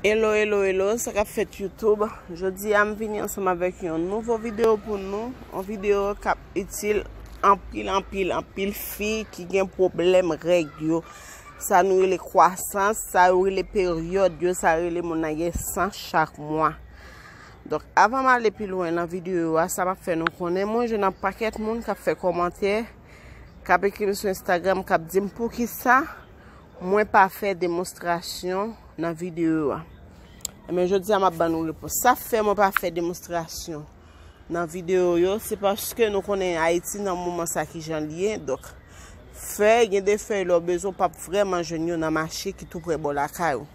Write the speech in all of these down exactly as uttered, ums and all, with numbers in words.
Hello, hello, hello, sa k ap fèt YouTube? Jodi a m vini ansanm avèk yon nouvo videyo pou nou, yon videyo k ap itil anpil, anpil, anpil fi ki gen pwoblèm règ yo. Sa nou rele kwasans, sa yo rele peryòd yo, sa rele moun nan gen san chak mwa. Donk, avan m ale pi lwen nan videyo a, sa m ap fè nou konnen, mwen jwenn yon pakèt moun k ap fè kòmantè, k ap ekri m sou Instagram, k ap di m poukisa mwen pa fè demonstrasyon nan videyo a. Ebyen, jodi a m ap ban nou repons. Sa fè mwen pa fè demonstrasyon nan videyo yo, se paske nou konnen Ayiti nan moman sa ki jan li ye. Donk, fèy, gen de fèy lè w bezwen w p ap vrèman jwenn yo nan mache ki tou prè bò lakay ou.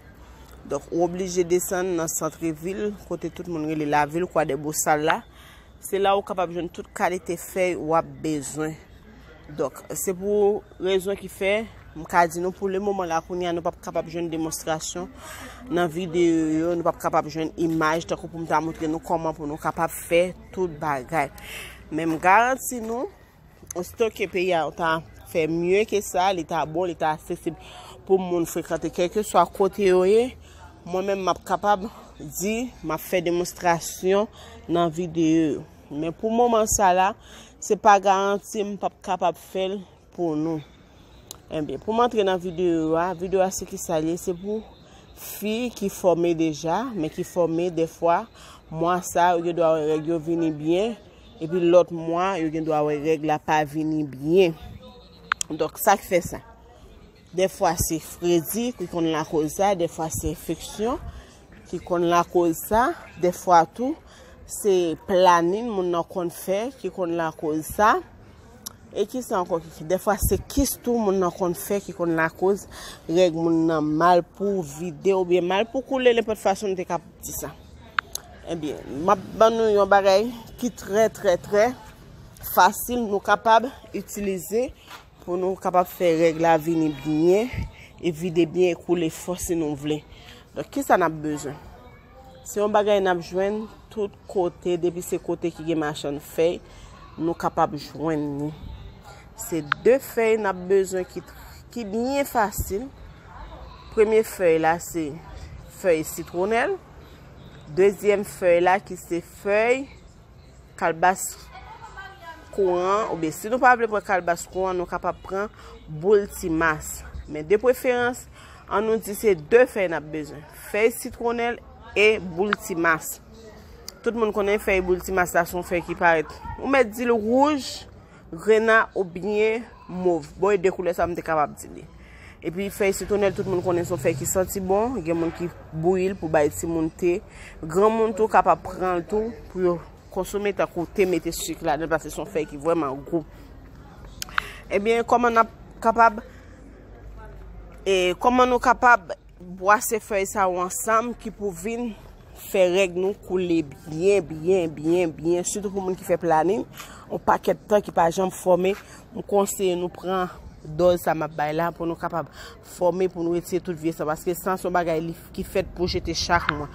Donk, ou oblije desann nan santrevil, kote tout moun rele lavil, Kwadèbousal la. Se la ou kapab jwenn tout kalite fèy w ap bezwen. Donk, se pou rezon ki fè, m ka di nou pou le moman la, kounye a, nou p ap kapab jwenn demonstrasyon nan videyo yo, nou p ap kapab jwenn imaj, tankou pou m ta montre nou kòman pou nou kapab fè tout bagay. Men m garanti nou, osito ke peyi a ta fè mye ke sa, li ta bon, li ta aksesib pou moun frekante kèlkeswa kote yo ye, mwen menm m ap kapab di m ap fè demonstrasyon nan videyo yo. Men pou moman sa la, se pa garanti m p ap kapab fè l pou nou. Ebyen, pou m antre nan videyo a, videyo a se ki sa l ye, se pou fi ki fòme deja, men ki fòme dèfwa, mwa sa, yo gen dwa wè règ yo vini byen, epi lòt mwa, yo gen dwa wè règ la pa vini byen. Donk, sa k fè sa? Dèfwa se fredi ki konn lakoz sa, dèfwa se enfeksyon ki konn lakoz sa, dèfwa tou se planin moun nan konn fè ki konn lakoz sa. E kisa ankò ki, dèfwa se kis tou moun nan konn fè ki konn lakoz règ moun nan mal pou vide oubyen mal pou koule, nenpòt fason nou te ka di sa. Ebyen, m ap ban nou yon bagay ki trè, trè, trè fasil nou kapab itilize pou nou kapab fè règ la vini byen e vide byen e koule fò si nou vle. Donk, kisa n ap bezwen? Se yon bagay n ap jwenn tout kote, depi se kote ki gen machann fèy, nou kapab jwenn li. Se de fèy n ap bezwen ki, ki byen fasil. Premye fèy la, se fèy sitwonèl. Dezyèm fèy la, ki se fèy kalbas kouran, oubyen si nou pa vle pran kalbas kouran, nou kapab pran boul timas. Men de preferans, an nou di se de fèy n ap bezwen. Fèy sitwonèl e boul timas. Tout moun konnen fèy boul timas la se yon fèy ki parèt, ou mèt di l wouj, grena oubyen mov. Bon, e de koulè sa m te kapab di li. Epi fèy sitwonèl, tout moun konnen se yon fèy ki santi bon. Gen moun ki bouyi l pou bay timoun te. Granmoun tou kapab pran l tou pou yo konsome, tankou te mete sik ladan l, paske se yon fèy ki vrèman gou. Ebyen, kòman n ap kapab, e, kòman nou kapab bwase fèy sa yo ansanm ki pou vin fè règ nou koule byen, byen, byen, byen, sitou pou moun ki fè planin, yon pakèt tan ki pa janm fòme, m konseye nou pran dòz sa m ap bay la pou nou kapab fòme, pou nou retire tout vye san, paske san se yon bagay li, ki fèt pou jete chak mwa.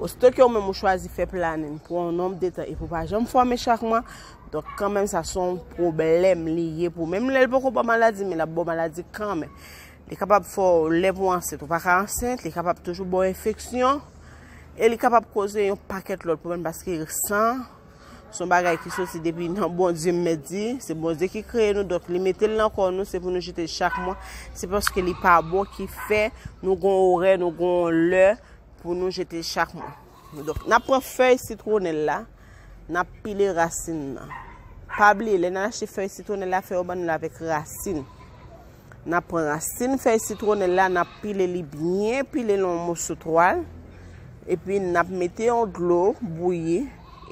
Osito ke ou menm ou chwazi fè planin pou yon nonb de tan epi ou pa janm fòme chak mwa, donk kanmenm sa se yon pwoblèm li ye pou ou. Menm lè l poko ba w maladi, men l ap ba w maladi kanmenm. Li kapab fè w lè pou w ansent, ou pa ka ansent, li kapab toujou ba w enfeksyon, e li kapab koze yon pakèt lòt pwoblèm, paske san se yon bagay ki soti depi nan Bondye, m mèt di, se Bondye ki kreye nou, donk li mete l nan kò nou, se pou nou jete l chak mwa, se paske li pa bon ki fè nou gon orè, nou gon lè pou nou jete l chak mwa. Donk, n ap pran fèy sitwonèl la, n ap pile rasin nan. Pa bliye, lè n al achte fèy sitwonèl la, fè yo ban nou l avèk rasin. N ap pran rasin fèy sitwonèl la, n ap pile li byen pile l yon moso twal. Epi n ap mete yon dlo bouyi.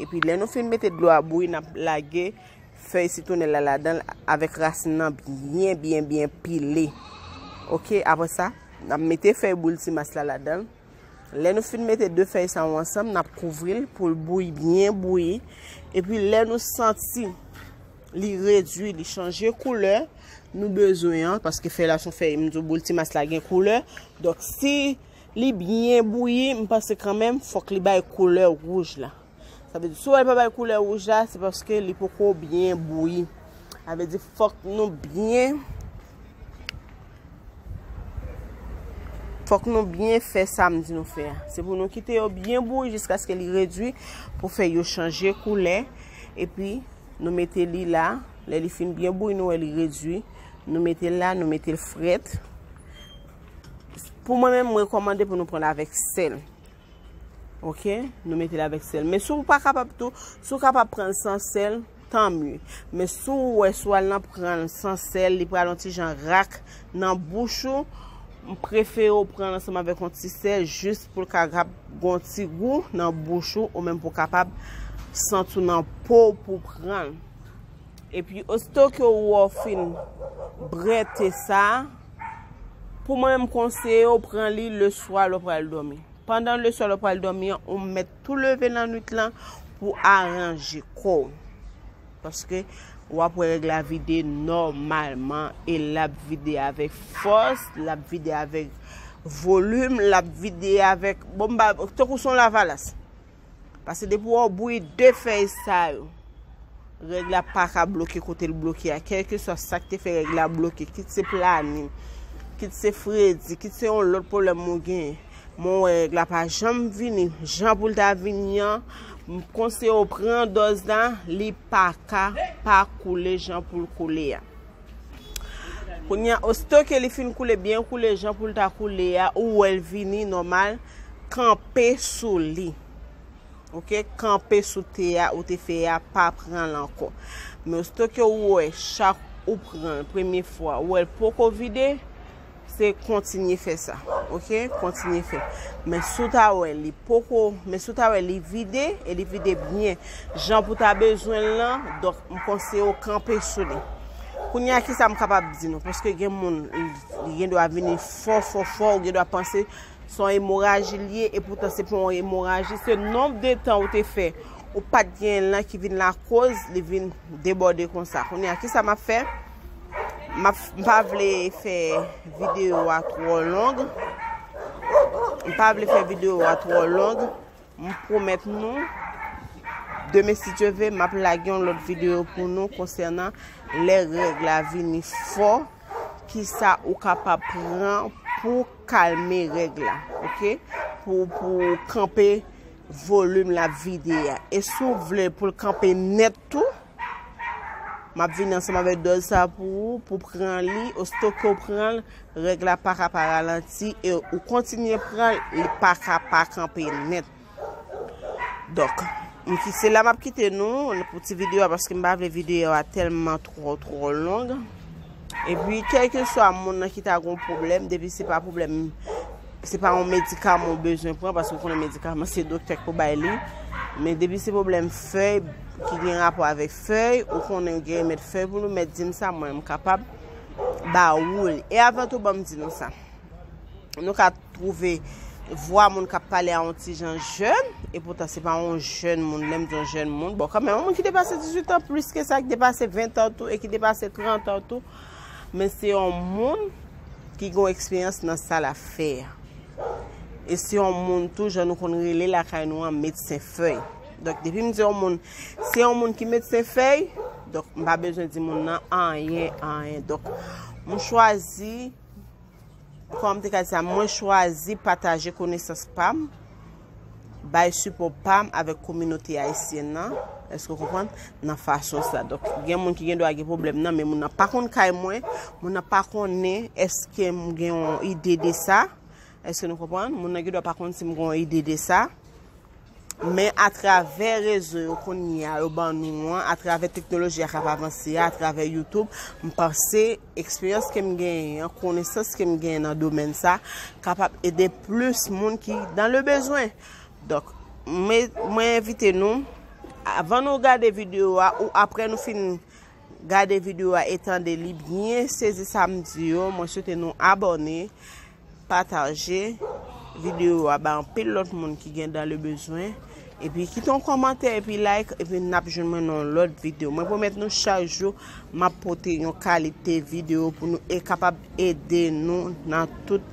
Epi lè nou fin mete dlo a bouyi, n ap lage fèy sitwonèl la ladan l avèk rasin nan byen, byen, byen pile. Oke, apre sa, n ap mete fèy boul timas la ladan l. Lè nou fin mete de fèy sa yo ansanm, n ap kouvri l pou l bouyi, byen bouyi. Epi lè nou santi li redui, li chanje koulè, nou bezwen an, paske fèy la se yon fèy, m di w boul timas la gen koulè. Donk, si li byen bouyi, m panse kanmenm, fòk li bay koulè wouj la. Sa vle di, si w wè l pa bay koulè wouj la, se paske li poko byen bouyi. Sa vle di, fòk nou byen Fòk nou byen fè sa m di nou fè a. Se pou nou kite yo byen bouyi jiskaske li redui, pou fè yo chanje koulè. Epi, nou mete li la. Lè li fin byen bouyi, nou wè li redui. Nou mete l la, nou mete l frèt. Pou mwen menm, m rekòmande pou nou pran l avèk sèl. Oke? Nou mete l avèk sèl. Men si w pa kapab tou, si w kapab pran l san sèl, tan mye. Men si w wè si w al nan pran l san sèl, li pral yon ti jan rak nan bouch ou, m prefere w pran l ansanm avèk yon ti sèl jis pou l ka gen yon ti gou nan bouch ou, ou menm pou w kapab santi w nan po w pou w pran l. Epi, osito ke w wè w fin brète sa, pou mwen menm, m konseye w pran li leswa lè w pral dòmi. Pandan leswa lè w pral dòmi an, ou mèt tou leve nan nwit lan pou aranje kò w. Paske w ap wè règ la vide nòmalman e l ap vide avèk fòs, l ap vide avèk volim, l ap vide avèk, bon, m pa, tankou se yon lavalas. Paske depi w bouyi de fèy sa yo, règ la pa ka bloke kote l bloke a. Kèlkeswa sa k te fè règ la bloke, kit se planin, kit se fredi, kit se yon lòt pwoblèm ou genyen. Men w wè règ la pa janm vini jan pou l ta vini an, m konseye w pran dòz la, li pa ka pa koule jan pou l koule a. Kounye a, osito ke li fin koule, byen koule, jan pou l ta koule a, ou wè l vini nòmal, kanpe sou li. Oke, kanpe sou te a ou te fè a, pa pran l ankò. Men osito ke ou wè chak ou pran l premye fwa, ou wè l poko vide, se kontinye fè sa. Oke, kontinye fè. Men si w ta wè li poko, men si w ta wè li vide, e li vide byen, jan pou ta bezwen l lan, donk m konseye w kanpe sou li. Kounye a, kisa m kapab di nou? Paske gen moun, li, li gen dwa vini fò, fò, fò, ou gen dwa panse se yon emoraji l ye, epoutan se pa yon emoraji, se nonb de tan ou te fè ou pa t genyen l lan ki vin lakoz li vin debòde konsa. Kounye a, kisa m ap fè? M ap, m pa vle fè videyo a twò long. M pa vle fè videyo a twò long. M pwomèt nou, demen, si Dye ve, m ap lage yon lòt videyo pou nou konsènan lè règ la vini fò, kisa ou kapab pran pou kalme règ la, oke? Pou, pou kanpe volim l ap vide a. E si w vle pou l kanpe nèt tou, m ap vini ansanm avèk dòz sa pou ou, pou pran li, osito ke w pran l, règ la pa ka pa ralanti, e ou kontinye pran l, li pa ka pa kanpe nèt. Donk, m ki, se la m ap kite nou pou ti videyo a, paske m pa vle videyo a tèlman twò, twò long. Epi, kèlkeswa moun nan ki ta gon pwoblèm, depi se pa pwoblèm, se pa yon medikaman ou bezwen pran, paske ou konnen medikaman se doktè ki pou bay li. Men depi se pwoblèm fèy, ki gen rapò avèk fèy, ou konnen gen remèd fèy pou nou, mèt di m sa, mwen, m kapab ba ou li. E avan tou, ban m di nou sa. Nou ka twouve vwa moun k ap pale a yon ti jan jèn, epoutan se pa yon jèn moun, lè m di yon jèn moun, bon, kanmenm, yon moun ki depase dizuit an, plis ke sa, ki depase ven an tou, e ki depase trant an tou, men se yon moun ki gen yon eksperyans nan sa l ap fè a. E se yon moun tou, jan nou konn rele lakay nou an, medsen fèy. Donk, depi m di yon moun, se yon moun ki medsen fèy, donk, m pa bezwen di moun nan anyen, anyen. Donk, m chwazi Kòman m te ka di sa? Mwen chwazi pataje konesans pa m, bay sipò pa m avèk kominote ayisyèn nan. Èske w konprann? Nan fason sa. Donk, gen moun ki gen dwa gen pwoblèm nan, men moun nan pa konn kay mwen, moun nan pa konnen èske m gen yon ide de sa. Èske nou konprann? Moun nan gen dwa pa konn si m gen yon ide de sa. Men atravè rezo yo kounye a yo ban nou an, atravè teknoloji a k ap avanse a, atravè YouTube, m panse eksperyans ke m genyen an, konesans ke m genyen nan domèn sa, kapab ede plis moun ki dans le besoin. Donk, mwen, mwen envite nou, avan nou gade videyo a, ou apre nou fin gade videyo a e tande li byen, sezi sa m di yo, mwen swete nou abòne, pataje videyo a bay anpil lòt moun ki gen dans le besoin. Epi kite yon kòmantè, epi like, epi n ap jwenn mwen nan yon lòt videyo. Mwen pwomèt nou chak jou, m ap pote yon kalite videyo pou nou e kapab ede nou nan tout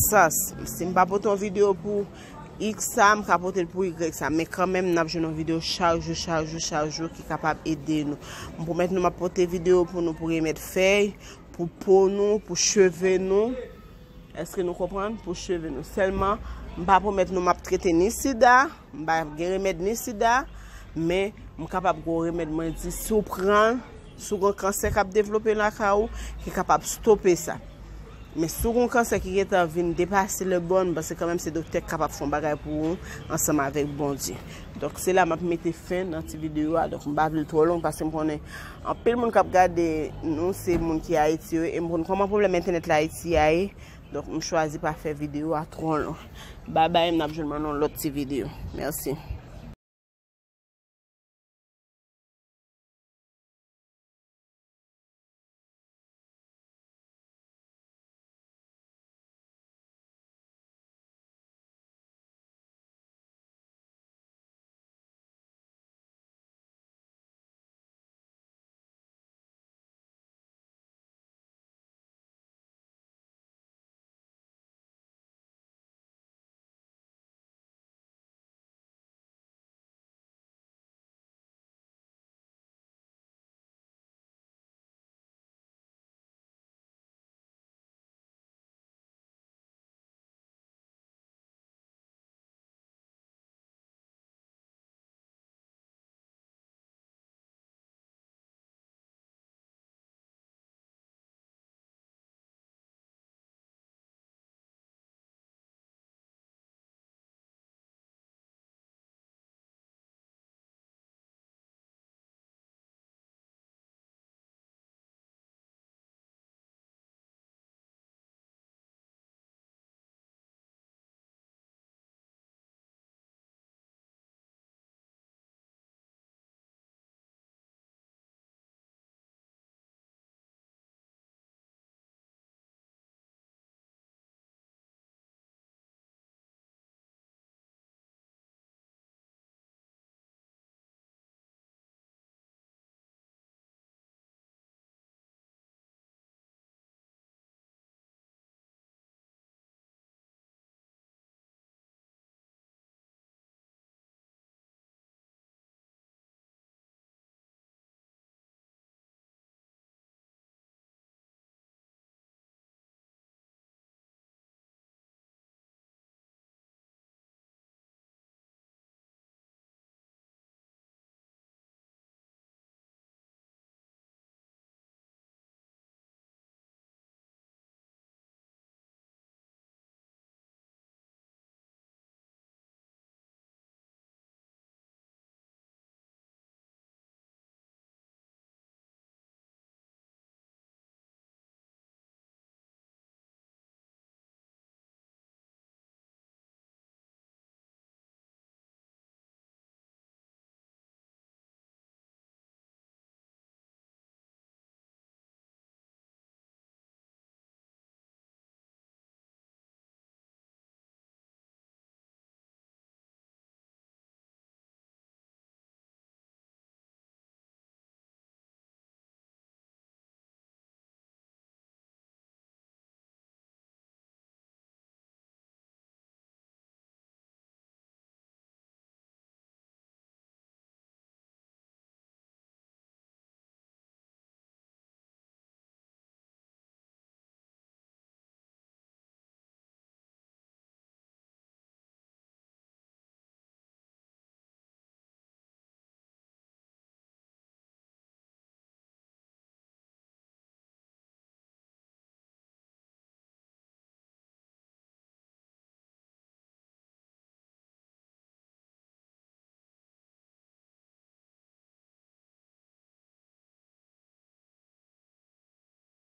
sans. Si m pa pote yon videyo pou X sa, m ka pote l pou Y sa. Men kanmenm, n ap jwenn yon videyo chak jou, chak jou, chak jou ki kapab ede nou. M pwomèt nou, m ap pote videyo pou nou pou remèd fèy, pou po nou, pou cheve nou. Èske nou konprann? Pou cheve nou. Sèlman, m pa pwomèt nou m ap trete ni sida, m pa gen remèd ni sida, men m kapab gen yon remèd mwen di, si w pran l, si w gen kansè k ap devlope lakay ou, ki kapab stope sa. Men si w gen yon kansè ki gentan vin depase le bòn, paske kanmenm se doktè k kapab fè yon bagay pou ou ansanm avèk Bondye. Donk, se la m ap mete fen nan ti videyo a. Donk, m pa vle l twò long paske m konnen anpil moun k ap gade nou se moun ki Ayiti yo, e m konn kòman pwoblèm entènèt la Ayiti a ye. Donk, m chwazi pa fè videyo a twò long. Babay, m n ap jwenn nan yon lòt ti videyo. Mèsi.